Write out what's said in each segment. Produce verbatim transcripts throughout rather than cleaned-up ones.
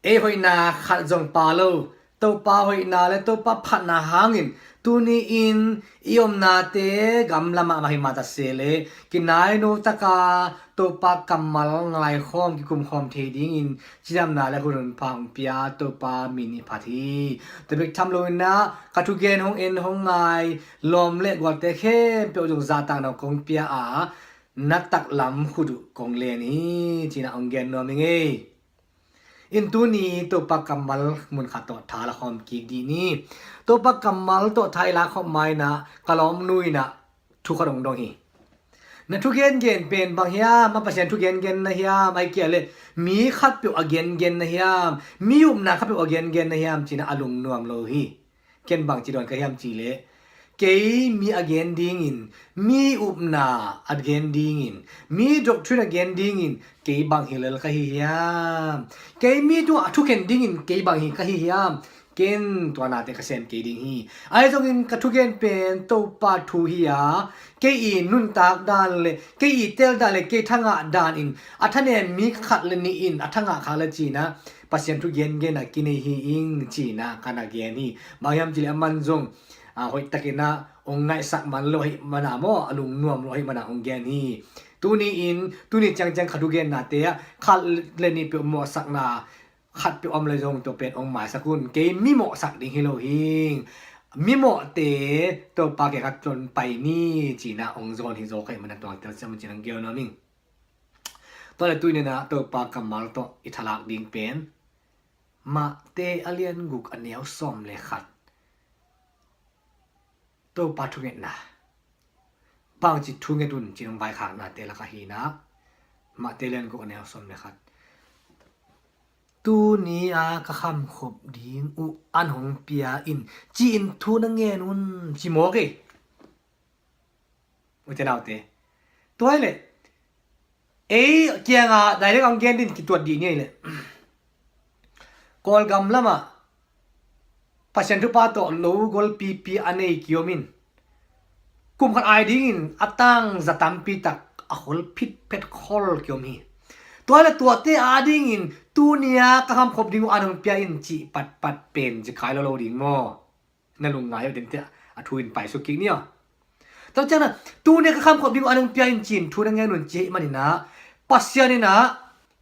ei hoihna khat zong pha lo, Topa hoihna le Topa phatna hangin tuni-in i omnate gamlamah mah hi mah ta se leh kinainu taka Topa kammal ngaikhawm kikumkhawm thei dingin cidamna le hun hun pha hong pia Topa min i phat hi. Tua bek tham loinah ka thugen hong en hong ngai lawm le gualte khempeuh zong zahtakna kong pia a, na taklam khut uh kong len hi, cinah hong gen nuam hi ngei. In tuni Topa kammal mun khat tawh tha la khawm kik dih ni. Topa kammal tawh tha i la khawm mainah ka lawmnu inah thu khat hong dong hi. Na thugengen pen bang hiam? A Pasian thugengen na hiam? Ai kia le mi khatpeuh a gengen na hiam? Mi upna khatpeuh a gengen na hiam? Cinah a lungnuam lo hi. Ken bang ci dawn ka hiam ci leh, kei mi a gen dingin, mi upna a gen dingin, mi doctrine a gen dingin kei bang hi lel ka hi hiam? Kei mi tungah a thukhen dingin kei bang hi ka hi hiam? Ken tua nate ka sem kei ding hi. Ahi zongin ka thugen pen Topa thu hi a, kei i nuntak dan le kei i tel dan le kei thangah dan in a thanem mi khat le nih in a thangah kha le cinah Pasian thu gengen a kinei hi ing cinah ka na gen hi. Bang hiam ci leh a man zong a hoihtakinah hong ngaihsak man lo ahih mana maw, a lungnuam lo ahih mana hong gen hi. Tuni-in tuni ciangciang ka thugennate ah khat le nih peuh mawhsakna khatpeuh om le zong tua pen hong maisak un. Kei mi mawhsak ding hi lo hing. Mi mawhte Topa kei khat tlon pai ni cinah hong zawn hi zaw ka hih mana tuang telsiam un cinah hong gen nuam ing. Tua le tuni inah Topa kammal tawh i thalak ding pen Mate a lian guk a neu sawm le khat. Topa thungetna. Bangci thunget un ci-in hong vaikhaknate lakah hinah Mate a lian guk a neu sawm le khat. Tuni a ka khamkhop ding uh an hong pia in ci-in thu na ngen un ci mawk hi. Ute naute. Tua hi leh ei kiangah direct ang gen din kituat dih ni ahi leh Kawlgam lamah Pasian thupha tawh lo golpipi a nei kiom in kum khat ai dingin a tang za tampi tak a khol phitphet khol kiom hi. Tua hi leh tuate a dingin tuni a ka khamkhop ding uh an hong pia in cih patpat pen zikai lo lo ding maw? Na lungngai uh dingte a thu in paisuk kik ni aw. Tua ciangin tuni a ka khamkhop ding uh an hong pia in ci-in thu na ngen un ci ahih maninah Pasian inah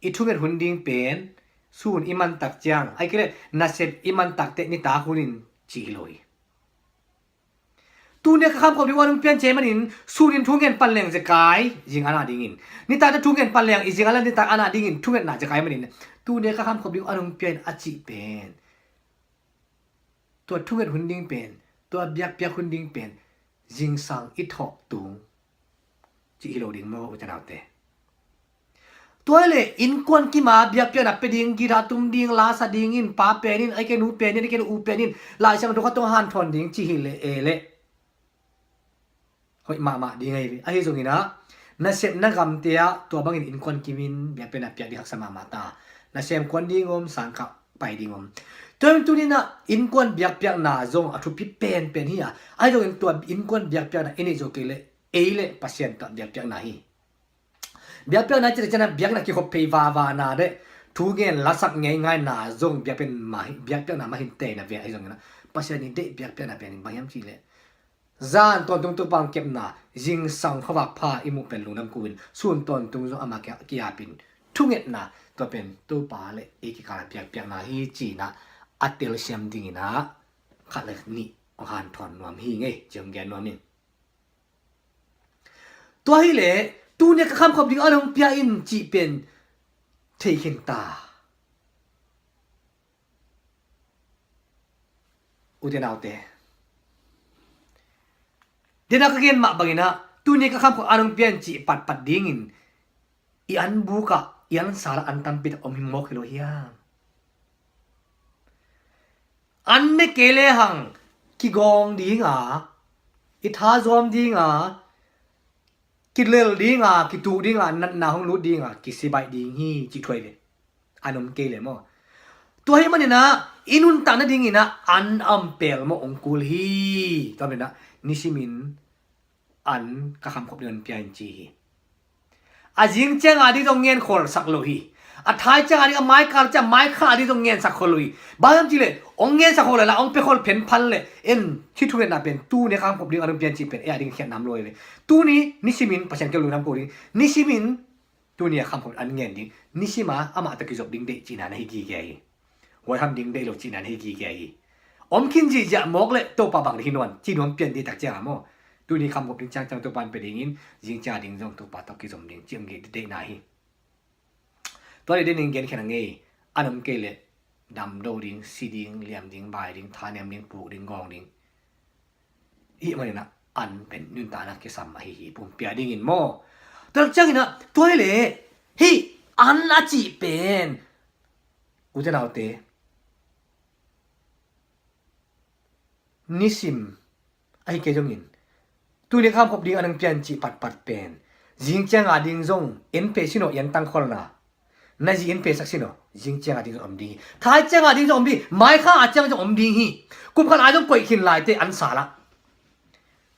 i thunget hun ding pen sun i mantak ciang ai kei leh nasep i mantak teh nitak hun in ci hi lo hi. Tuni a ka khamkhop ding uh an hong pia in ci ahih manin sun in thungen pan leng zekai zing an ah dingin nitak teh thungen pan leng i zing an ah nitak an ah dingin thungetna zekai manin tuni a ka khamkhop ding uh an hong pia in a cih pen tua thunget hun ding pen, tua biakpiak hun ding pen zingsang i thawh tung cih hi lo ding maw ute naute? Tua hi leh innkuan kima biakpiakna pia ding, guitar tum ding, lasa dingin pa pen in ai kei nu pen in ai kei nu u pen in Laisiangtho khat tawh hanthawn ding cih hi leh e leh hoih mahmah ding ahi ve. Ahi zonginah nasepna gamte ah tua bangin innkuan kimin biakpiakna piak ding haksa mahmah ta. Nasem kuan ding om, sangkah pai ding om. Tua in tuninah innkuan biakpiakna zong a thupi penpen hi a, ahi zongin tua innkuan biakpiakna i neih zo kei leh ei le Pasian tawh biakpiakna hi. Biakpiakna cih cianah biakna kikhop phei vavana deh thu ngen lasak ngeingaina zong biakpiakna mah hi, biakpiakna mah hin teina ve ahi zonginah Pasian i deih biakpiakna pen bang hiam cih leh zan tawntung Topa hong kepna, zingsang khuavak pha i muh pen lungdam kuh in sun tawntung zong amah kiapin thungetna, tua pen Topa le ei kikal biakpiakna hi cinah a telsiam dinginah khat le nih hong hanthawn nuam hi ngei ci hong gen nuam in. Tua hi leh tuni a ka khamkhop ding an hong pia in cih pen thei khin ta. Ute naute, dena ka gen mah banginah tuni ka khamkhop an hong pia in cih patpat dingin i an bukah i an salah an tampi tak om hi mawk hi lo hiam? An ne kei lehang kigawng dinga, i thazawm dinga, kilel dinga, kituk dinga, natna hong lut dinga kisibaih ding hi cih thuai ve. An om kei le maw? Tua hi maninah i nuntak nadinginah an a om pel maw hong kul hi. Tua maninah nisimin an ka khamkhop ding an pia in ci hi. A zing cianga ding zong ngen khawlsak lo hi. A thai ciang a ding, a mai kal ciang, mai kha a ding zong ngensak khol lo hi. Bang hiam cih leh hong ngensak khol leh, hong pia khol phenphan leh, en, hih thungetna pen tuni a kham khop ding a nong pian cih pen ei a ding khiatna om lo hi ve. Tuni nisimin Pasian kiang lungdam ko ding. Nisimin tuni a kham khop an ngen ding. Nisim a amah tawh kizop ding deih cihna na hi gige hi. Huaiham ding deih lo cihna na hi gige hi. Om khin zihziah mawk leh Topa bang ding hi nuam, cih nuam pian ding tak ciang a maw. Tuni kham khop ding ciangciang Topa in pia dingin, zing ciang a ding zong Topa tawh kizom ding cih hong deihna hi. Tua leh den in genkhia na ngei, an om kei leh damdo ding, si ding, liam ding, bai ding, thanem ding, puk ding, gawng ding. Hih manin ah an pen nuntakna kisam ahi hi, pumpi a dingin maw. Tua ciangin ah, tua hi leh, hih an a cih pen, ute naute, nisim ahi kei zongin, tuni kham khop ding a nang pian cih patpat pen, zing ciang a ding zong en pei sin aw, i antang kholna. Na zi en pei sak sin aw, zing ciang a ding zong om ding hi. Thai ciang a ding zong om ding hi. Mai kha a ciang zong om ding hi. Kum khat a zong koih khin lai te an sa lah.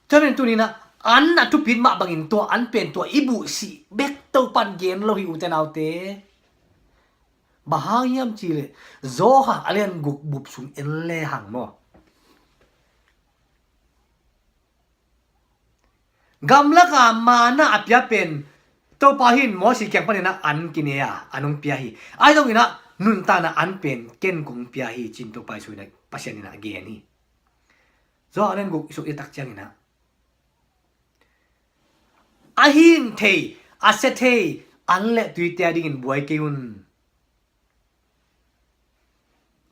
Tua pen tuni in ah an a thupit mah bangin tua an pen tua i buhsih bek Topa in gen lo hi, ute naute. Bang hang hiam cih leh, Johan a lian guk bup sung en lehang maw. Gamlak a manna a pia pen, Topa in Moses kiang panin ah an kine a, an hong pia hi. Ahi zongin ah nuntakna an pen ken kong pia hi, ci-in Topa Jesu in ah, Pasian in ah gen hi. Johan a lian guk i suk i et tak ciangin ah, a hing thei, a sia thei an leh tuite a dingin buai kei un.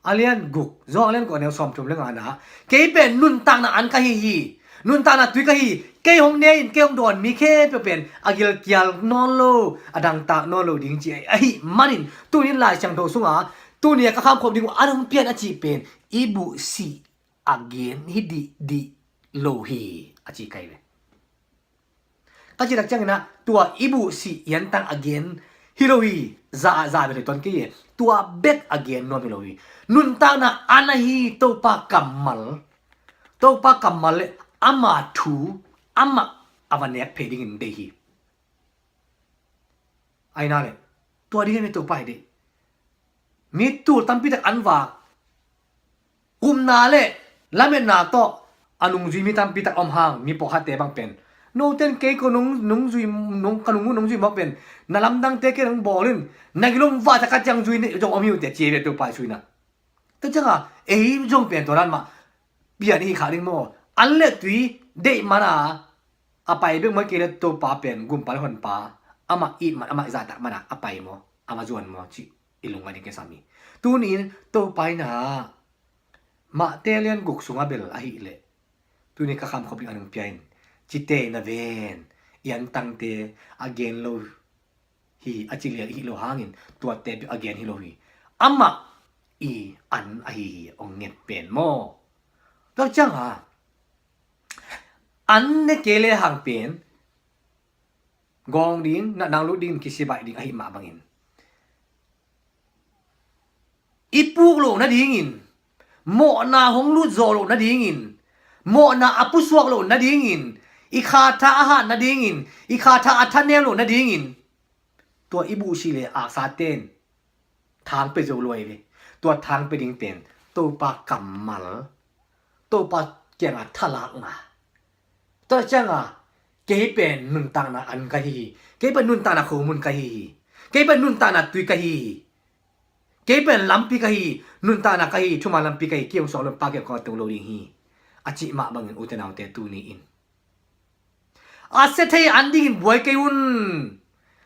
A lian guk, Johan a lian guk a neu sawmthum leh ngana, kei pen nuntakna an ka hi hi. Nuntakna tui ka hi. Kei hong ne in, kei hong dawn mi khempeuh pen a gilkial nawn lo, a dangtak nawn lo ding ci ahih manin, tuni in Lai Siangtho sungah tuni a ka kham khop ding uh an hong pian a cih pen i buhsih a gen hi dihdih lo hi, a ci ka hi ve. Ka cih tak ciangin ah, tua i buhsih i antang a gen hi lo hi. Za ah za bek hi tuan kei e. Tua bek a gen nuam hi lo hi. Nuntakna an ahi Topa kammal, Topa kammal leh ama thu, amah a va nek phei dingin deih hi. Ahi na leh, tua ding hiam, Topa hi dih. Mi tul tampi tak an vak, upna leh lametna tawh a nungzui mi tampi tak om hang, mi pawlkhatte bang pen, note in kei ko nung, nungzui, nung, ka nung, nungzui mawk pen, na lamdangte kei nong bawl in, na gilum vak tak ka ciang zui zong om hi uh teh, ci hi ve Topa Jesu in ah. Tua ciangin ei zong pen tua dan mah pian i hi kha ding maw. An leh tui deih man a, a pai bek maw, kei leh Topa pen gumpa leh honpa, amah it man, amah zahtak man a a pai maw, amah zuan maw, cih i lung a ding kisam hi. Tuni in Topa in ah, Mate lian guk sungah bel ahih leh, tuni ka kham khop ding a nang pia in, cite na ven, i antangte a gen lo hi, a ci lian i hih loh hangin, tuate a gen hi lo hi. Amah i an ahi hi, hong nget pen maw. Tua ciangin an ne kei lehang pen, gawng ding, natna hong lut ding, kisibaih ding ahih mah bangin, i puk loh nadingin, mawhna hong lut zawh loh nadingin, mawhna a pusuak loh nadingin, i kha tha a hat nadingin, i kha tha a thanem loh nadingin, tua i buhsih leh aksate in thang pia zo lo hi ve. Tua thang pia ding pen Topa kammal, Topa kiangah thalakna. Tua ciangin kei pen nuntakna an ka hi hi. Kei pen nuntakna khomun ka hi hi. Kei pen nuntakna tui ka hi hi. Kei pen lampi ka hi hi. Nuntakna ka hi hi. Thuman lampi ka hi hi. Kei hong suak lo in Pa kiang kong tung lo ding hi, a cih mah bangin, ute naute, tuni in a sia thei an dingin buai kei un.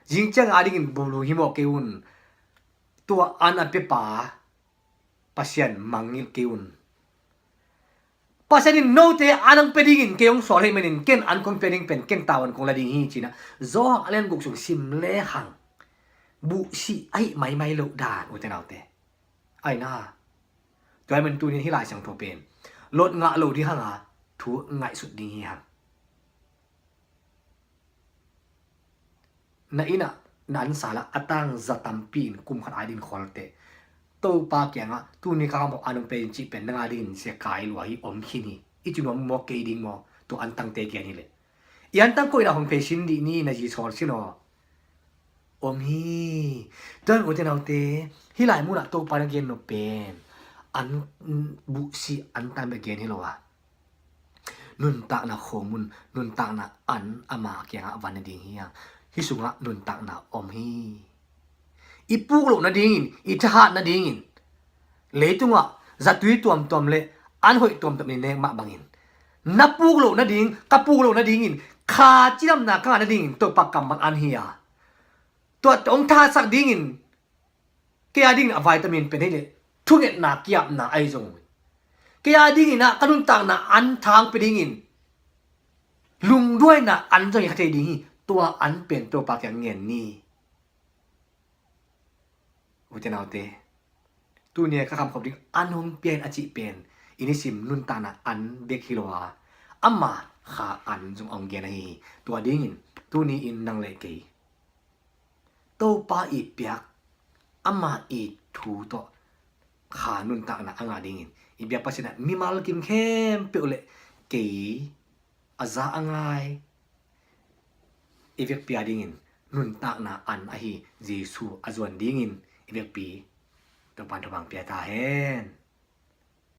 Zing ciang a dingin bulu himawh kei un. Tua an a piapa Pasian mangngilh kei un. Pasian in note an hong pia dingin kei hong sawl ahih manin, ken an kong pia ding pen ken tavuan kong la ding hi, ci-in ah Johan a lian guk sung sim lehang, buhsih ahih maimai loh dan, ute naute. Ahi na, tua ahih manin tuni in hih Lai Siangtho pen lot ngah lo ding hang a, thu ngaihsut ding hi hang. Na inn ah, na ansa lah a tang za tampi in kum khat a dingin khol teh, Topa kiangah tuni ka kham khop an hong pia in cih pen nang a dingin sia kai lua hi, om khin hi, i ci nuam maw, kei ding maw, tua antangte gen hi leh. I antang koihna hong phei sin dih ni, na zi sawl sin aw. om hi. Tua in ute naute, hih lai munah Topa na gen nop pen an buhsih an tan bek gen hi lo a, nuntakna khomun, nuntakna an ama kiangah van nading hi a, hih sungah nuntakna om hi. I puk loh nadingin, i thahat nadingin, leitungah zatui tuamtuam le an hoih tuamtuam i nek mah bangin, na puk loh nading, ka puk loh nadingin, kha cidamna ka ngah nadingin Topa kammal an hi a, tua hong thahatsak dingin kei a dingin a vitamin pen hi leh thungetna kiapna ahi zong, kei a dingin ah ka nuntakna an thang pe dingin lungduaina an zong hi kha thei ding hi. Tua an pen Topa kiang ngen ni. Ute naute, tuni a ka khamkhop ding an hong pia in a cih pen i nisim nuntakna an bek hi lo a, ama kha an zong hong gen ahi hi. Tua dingin tuni in nang le kei Topa i piak ama i thu tawh kha nuntakna a ngah dingin i biak Pasian ah mimal kim khempeuh le kei a za a ngai i vekpi a dingin nuntakna an ahi Jesu a zuan dingin i vekpi Topa'n thupha pia ta hen.